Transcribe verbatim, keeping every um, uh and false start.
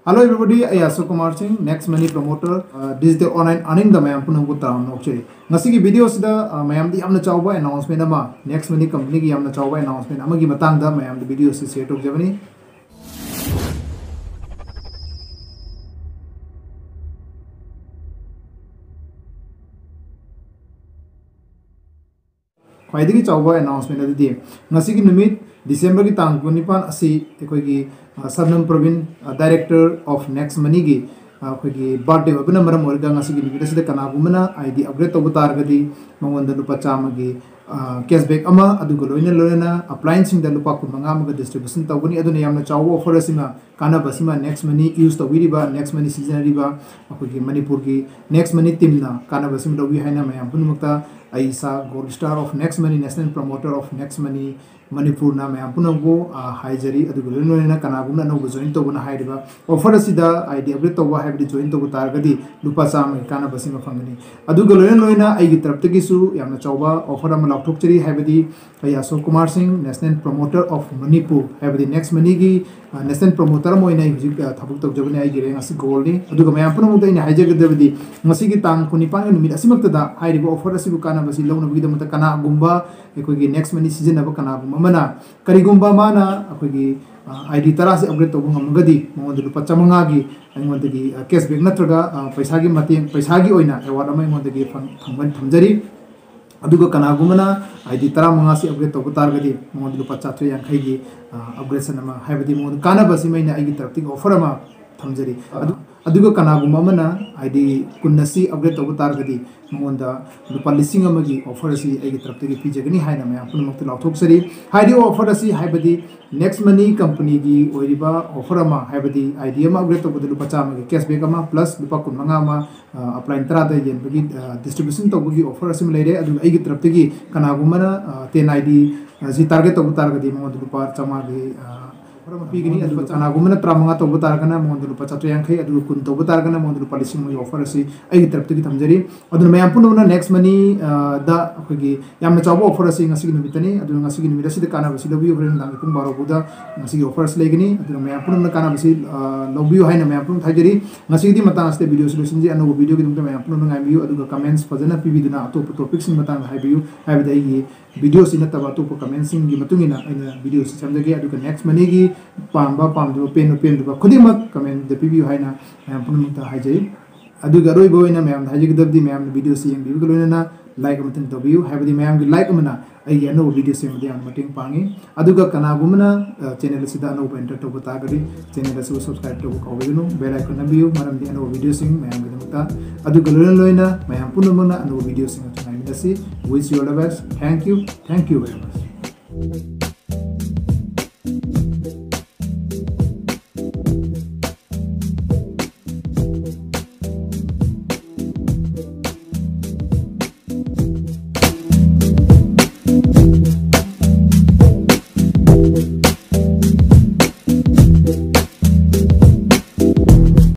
Hello everybody, ꯑꯩ ꯑꯁꯣꯛ ꯀꯨꯃꯥꯔ ꯁꯤꯡ, Next Money Promoter, ꯑ, Digital Online Earningꯗ ꯃꯌꯥꯝ ꯄꯨꯝꯅꯃꯛꯄꯨ ꯇꯔꯥꯝꯅ ꯑꯣꯛꯆꯔꯤ꯫ ꯉꯁꯤꯒꯤ video ꯑꯁꯤꯗ, ꯑ, ꯃꯌꯥꯝꯗ ꯌꯥꯝꯅ ꯆꯥꯎꯕ announcement ꯑꯃ, Next Money companyꯒꯤ ꯌꯥꯝꯅ ꯆꯥꯎꯕ announcement ꯑꯃꯒꯤ ꯃꯇꯥꯡꯗ ꯃꯌꯥꯝꯗ video ꯑꯁꯤ share ꯇꯧꯖꯕꯅꯤ꯫ ꯈ꯭ꯋꯥꯏꯗꯒꯤ ꯆꯥꯎꯕ announcement ꯑꯗꯨꯗꯤ ꯉꯁꯤꯒꯤ ꯅꯨꯃꯤꯠ, Decemberꯒꯤ ꯇꯥꯡ ꯀꯨꯟꯅꯤꯄꯥꯟ ꯑꯁꯤ ꯑꯩꯈꯣꯏꯒꯤ, ꯑ, ꯁꯕꯅꯝ ꯄ꯭ꯔꯕꯤꯟ, ꯑ, Director of Next Moneyꯒꯤ, ꯑ, ꯑꯩꯈꯣꯏꯒꯤ birthday ꯑꯣꯏꯕꯅ ꯃꯔꯝ ꯑꯣꯏꯔꯒ ꯉꯁꯤꯒꯤ ꯅꯨꯃꯤꯠ ꯑꯁꯤꯗ ꯀꯅꯥꯒꯨꯝꯕꯅ ID upgrade ꯇꯧꯕ ꯇꯥꯔꯒꯗꯤ ꯃꯉꯣꯟꯗ ꯂꯨꯄꯥ ꯆꯥꯝꯃꯒꯤ, ꯑ, cashback ꯑꯃ, ꯑꯗꯨꯒ ꯂꯣꯏꯅ ꯂꯣꯏꯅꯅ uplineꯁꯤꯡꯗ ꯂꯨꯄꯥ ꯀꯨꯟꯃꯉꯥ ꯑꯃꯒ distribution ꯇꯧꯒꯅꯤ꯫ ꯑꯗꯨꯅ ꯌꯥꯝꯅ ꯆꯥꯎꯕ offer ꯑꯁꯤꯃ ꯀꯥꯟꯅꯕ ꯑꯁꯤꯃ Next Money use ꯇꯧꯕꯤꯔꯤꯕ, Next Money ꯁꯤꯖꯤꯟꯅꯔꯤꯕ ꯑꯩꯈꯣꯏꯒꯤ ꯃꯅꯤꯄꯨꯔꯒꯤ Next Money teamꯅ ꯀꯥꯟꯅꯕ ꯑꯁꯤꯃ ꯂꯧꯕꯤ ꯍꯥꯏꯅ ꯃꯌꯥꯝ ꯄꯨꯝꯅꯃꯛꯇ ꯑꯩ ꯏꯁꯥ Gold Star of Next Money, National Promoter of Next Money ꯃꯅꯤꯄꯨꯔꯅ ꯃꯌꯥꯝ ꯄꯨꯝꯅꯃꯛꯄꯨ, ꯑ, ꯍꯥꯏꯖꯔꯤ꯫ ꯑꯗꯨꯒ ꯂꯣꯏꯅ ꯂꯣꯏꯅꯅ ꯀꯅꯥꯒꯨꯝꯕꯅ ꯑꯅꯧꯕ join ꯇꯧꯕꯅ ꯍꯥꯏꯔꯤꯕ offer ꯑꯁꯤꯗ ID upgrade ꯇꯧꯕ ꯍꯥꯏꯕꯗꯤ join ꯇꯧꯕ ꯇꯥꯔꯒꯗꯤ ꯂꯨꯄꯥ ꯆꯥꯝꯃꯒꯤ ꯀꯥꯟꯅꯕ ꯑꯁꯤꯃ ꯐꯪꯒꯅꯤ꯫ ꯑꯗꯨꯒ ꯂꯣꯏꯅ ꯂꯣꯏꯅ ꯑꯩꯒꯤ ꯇꯔꯞꯇꯒꯤꯁꯨ ꯌꯥꯝꯅ ꯆꯥꯎꯕ offer ꯑꯃ ꯂꯥꯎꯊꯣꯛꯆꯔꯤ, ꯍꯥꯏꯕꯗꯤ ꯑꯩ ꯑꯁꯣꯛ ꯀꯨꯃꯥꯔ ꯁꯤꯡ, National Promoter of Manipur, ꯍꯥꯏꯕꯗꯤ Next Moneyꯒꯤ, ꯑ, National Promoter ꯑꯃ ꯑꯣꯏꯅ ꯑꯩ ꯍꯧꯖꯤꯛ, ꯑ, ꯊꯕꯛ ꯇꯧꯖꯕꯅꯤ꯫ ꯑꯩꯒꯤ rank ꯑꯁꯤ Goldꯅꯤ꯫ ꯑꯗꯨꯒ ꯃꯌꯥꯝ ꯄꯨꯝꯅꯃꯛꯇ ꯑꯩꯅ ꯍꯥꯏꯖꯒꯗꯕꯗꯤ ꯉꯁꯤꯒꯤ ꯇꯥꯡ ꯀꯨꯟꯅꯤꯄꯥꯟꯒꯤ ꯅꯨꯃꯤꯠ ꯑꯁꯤꯃꯛꯇꯗ ꯍꯥꯏꯔꯤꯕ offer ꯑꯁꯤꯕꯨ ꯀꯥꯟꯅꯕꯁꯤ ꯂꯧꯅꯕꯒꯤꯗꯃꯛꯇ ꯀꯅꯥꯒꯨꯝꯕ ꯑꯩꯈꯣꯏꯒꯤ Next Money ꯁꯤꯖꯤꯟꯅꯕ ꯀꯅꯥꯒꯨꯝꯕ ꯑꯃꯅ ꯀꯔꯤꯒꯨꯝꯕ ꯃꯥꯅ ꯑꯩꯈꯣꯏꯒꯤ, ꯑ, ID ꯇꯔꯥꯁꯤ upgrade ꯇꯧꯕ ꯉꯝꯃꯒꯗꯤ ꯃꯉꯣꯟꯗ ꯂꯨꯄꯥ ꯆꯥꯝꯃꯉꯥꯒꯤ ꯑꯩꯉꯣꯟꯗꯒꯤ, ꯑ, cashback ꯅꯠꯇ꯭ꯔꯒ, ꯑ, ꯄꯩꯁꯥꯒꯤ ꯃꯇꯦꯡ, ꯄꯩꯁꯥꯒꯤ ꯑꯣꯏꯅ award ꯑꯃ ꯑꯩꯉꯣꯟꯗꯒꯤ ꯐꯪ-, ꯐꯪꯕ ꯊꯝꯖꯔꯤ꯫ ꯑꯗꯨꯒ ꯀꯅꯥꯒꯨꯝꯕꯅ ID ꯇꯔꯥꯃꯉꯥꯁꯤ upgrade ꯇꯧꯕ ꯇꯥꯔꯒꯗꯤ ꯃꯉꯣꯟꯗ ꯂꯨꯄꯥ ꯆꯥꯇ꯭ꯔꯦꯠ ꯌꯥꯡꯈꯩꯒꯤ, ꯑ, upgradation ꯑꯃ, ꯍꯥꯏꯕꯗꯤ ꯃꯉꯣꯟꯗ ꯀꯥꯟꯅꯕ ꯑꯁꯤꯃ ꯑꯩꯅ ꯑꯩꯒꯤ ꯇꯔꯞꯇꯒꯤ offer ꯑꯃ ꯊꯝꯖꯔꯤ꯫ ꯑꯗꯨ, ꯑꯗꯨꯒ ꯀꯅꯥꯒꯨꯝꯕ ꯑꯃꯅ ID ꯀꯨꯟ ꯑꯁꯤ upgrade ꯇꯧꯕ ꯇꯥꯔꯒꯗꯤ ꯃꯉꯣꯟꯗ ꯂꯨꯄꯥ ꯂꯤꯁꯤꯡ ꯑꯃꯒꯤ offer ꯑꯁꯤ ꯑꯩꯒꯤ ꯇꯔꯞꯇꯒꯤ ꯄꯤꯖꯒꯅꯤ ꯍꯥꯏꯅ ꯃꯌꯥꯝ ꯄꯨꯝꯅꯃꯛꯇ ꯂꯥꯎꯊꯣꯛꯆꯔꯤ꯫ ꯍꯥꯏꯔꯤꯕ offer ꯑꯁꯤ, ꯍꯥꯏꯕꯗꯤ Next Money companyꯒꯤ ꯑꯣꯏꯔꯤꯕ offer ꯑꯃ, ꯍꯥꯏꯕꯗꯤ ID ꯑꯃ upgrade ꯇꯧꯕꯗ ꯂꯨꯄꯥ ꯆꯥꯝꯃꯒꯤ cashback ꯑꯃ plus ꯂꯨꯄꯥ ꯀꯨꯟꯃꯉꯥ ꯑꯃ, ꯑ, upline ꯇꯔꯥꯗ ꯌꯦꯟꯕꯒꯤ, ꯑ, distribution ꯇꯧꯕꯒꯤ offer ꯑꯁꯤꯃ ꯂꯩꯔꯦ꯫ ꯑꯗꯨꯒ ꯑꯩꯒꯤ ꯇꯔꯞꯇꯒꯤ ꯀꯅꯥꯒꯨꯝꯕꯅ, ꯑ, ten ID, ꯑ, ꯁꯤ target ꯇꯧꯕ ꯇꯥꯔꯒꯗꯤ ꯃꯉꯣꯟꯗ ꯂꯨꯄꯥ ꯆꯥꯝꯃꯉꯥꯒꯤ, ꯑ, Offer ꯑꯃ ꯄꯤꯒꯅꯤ꯫ ꯑꯗꯨꯒ ꯀꯅꯥꯒꯨꯝꯕꯅ ꯇꯔꯥꯃꯉꯥ ꯇꯧꯕ ꯇꯥꯔꯒꯅ ꯃꯉꯣꯟꯗ ꯂꯨꯄꯥ ꯆꯥꯇ꯭ꯔꯦꯠ ꯌꯥꯡꯈꯩ, ꯑꯗꯨꯒ ꯀꯨꯟ ꯇꯧꯕ ꯇꯥꯔꯒꯅ ꯃꯉꯣꯟꯗ ꯂꯨꯄꯥ ꯂꯤꯁꯤꯡ ꯑꯃꯒꯤ offer ꯑꯁꯤ ꯑꯩꯒꯤ ꯇꯔꯞꯇꯒꯤ ꯊꯝꯖꯔꯤ꯫ ꯑꯗꯨꯅ ꯃꯌꯥꯝ ꯄꯨꯝꯅꯃꯛꯅ next money, ꯑ, ꯗ ꯑꯩꯈꯣꯏꯒꯤ ꯌꯥꯝꯅ ꯆꯥꯎꯕ offer ꯑꯁꯤ ꯉꯁꯤꯒꯤ ꯅꯨꯃꯤꯠꯇꯅꯤ꯫ ꯑꯗꯨꯅ ꯉꯁꯤꯒꯤ ꯅꯨꯃꯤꯠ ꯑꯁꯤꯗ ꯀꯥꯟꯅꯕꯁꯤ ꯂꯧꯕꯤꯌꯨ꯫ ꯍꯣꯔꯦꯟ ꯅꯨꯡꯗꯥꯡꯒꯤ ꯄꯨꯡ ꯕꯥꯔꯣ ꯐꯥꯎꯗ ꯉꯁꯤꯒꯤ offer ꯑꯁꯤ ꯂꯩꯒꯅꯤ꯫ ꯑꯗꯨꯅ ꯃꯌꯥꯝ ꯄꯨꯝꯅꯃꯛꯅ ꯀꯥꯟꯅꯕꯁꯤ, ꯑ, ꯂꯧꯕꯤꯌꯨ ꯍꯥꯏꯅ ꯃꯌꯥꯝ ꯄꯨꯝꯅꯃꯛ ꯍꯥꯏꯖꯔꯤ꯫ ꯉꯁꯤꯒꯤꯗꯤ ꯃꯇꯥꯡ ꯑꯁꯤꯗ video ꯁꯤ ꯂꯣꯏꯁꯤꯟꯖꯩ꯫ ꯑꯅꯧꯕ video ꯒꯤꯗꯃꯛꯇ ꯃꯌꯥꯝ ꯄꯨꯝꯅꯃꯛꯅ ꯉꯥꯏꯕꯤꯌꯨ꯫ ꯑꯗꯨꯒ comments ꯐꯖꯅ ꯄꯤꯕꯤꯗꯨꯅ ꯑꯇꯣꯞꯄ topic ꯁꯤꯡ ꯃꯇꯥꯡꯗ ꯍꯥꯏꯕꯤꯌꯨ꯫ ꯍꯥꯏꯕꯗꯤ ꯑꯩꯒꯤ video ꯁꯤ ꯅꯠꯇꯕ ꯑꯇꯣꯞꯄ comment ꯁꯤꯡꯒꯤ ꯃꯇꯨꯡ ꯏꯟꯅ ꯑꯩꯅ video ꯁꯤ ꯁꯦꯝꯖꯒꯦ꯫ ꯑꯗꯨꯒ next money ꯒꯤ ꯄꯥꯝꯕ ꯄꯥꯝꯗꯕ, ꯄꯦꯟꯕ ꯄꯦꯟꯗꯕ ꯈꯨꯗꯤꯡꯃꯛ comment ꯗ ꯄꯤꯕꯤꯌꯨ ꯍꯥꯏꯅ ꯃꯌꯥꯝ ꯄꯨꯝꯅꯃꯛꯇ ꯍꯥꯏꯖꯩ꯫ ꯑꯗꯨꯒ ꯑꯔꯣꯏꯕ ꯑꯣꯏꯅ ꯃꯌꯥꯝꯗ ꯍꯥꯏꯖꯒꯗꯕꯗꯤ, ꯃꯌꯥꯝꯅ video ꯁꯤ ꯌꯦꯡꯕꯤꯕꯒ ꯂꯣꯏꯅꯅ like ꯑꯃꯇꯪ ꯇꯧꯕꯤꯌꯨ꯫ ꯍꯥꯏꯕꯗꯤ ꯃꯌꯥꯝꯒꯤ like ꯑꯃꯅ ꯑꯩꯒꯤ ꯑꯅꯧꯕ video ꯁꯦꯝꯕꯗ ꯌꯥꯝꯅ ꯃꯇꯦꯡ ꯄꯥꯡꯉꯤ꯫ ꯑꯗꯨꯒ ꯀꯅꯥꯒꯨꯝꯕꯅ, ꯑ, channel ꯑꯁꯤꯗ ꯑꯅꯧꯕ enter ꯇꯧꯕ ꯇꯥꯔꯒꯗꯤ channel ꯑꯁꯤꯕꯨ subscribe ꯇꯧꯕ ꯀꯥꯎꯕꯤꯒꯅꯨ꯫ Bell icon ꯅꯝꯕꯤꯌꯨ, ꯃꯔꯝꯗꯤ ꯑꯅꯧꯕ video ꯁꯤꯡ ꯃꯌꯥꯝꯒꯤꯗꯃꯛꯇ꯫ ꯑꯗꯨꯒ ꯂꯣꯏꯅ ꯂꯣꯏꯅ ꯃꯌꯥꯝ ꯄꯨꯝꯅꯃꯛꯅ ꯑꯅꯧꯕ video ꯁꯤꯡ ꯑꯗꯨ ꯉꯥꯏꯃꯤꯟꯅꯁꯤ꯫ Wish you all the best. Thank you. Thank you very much.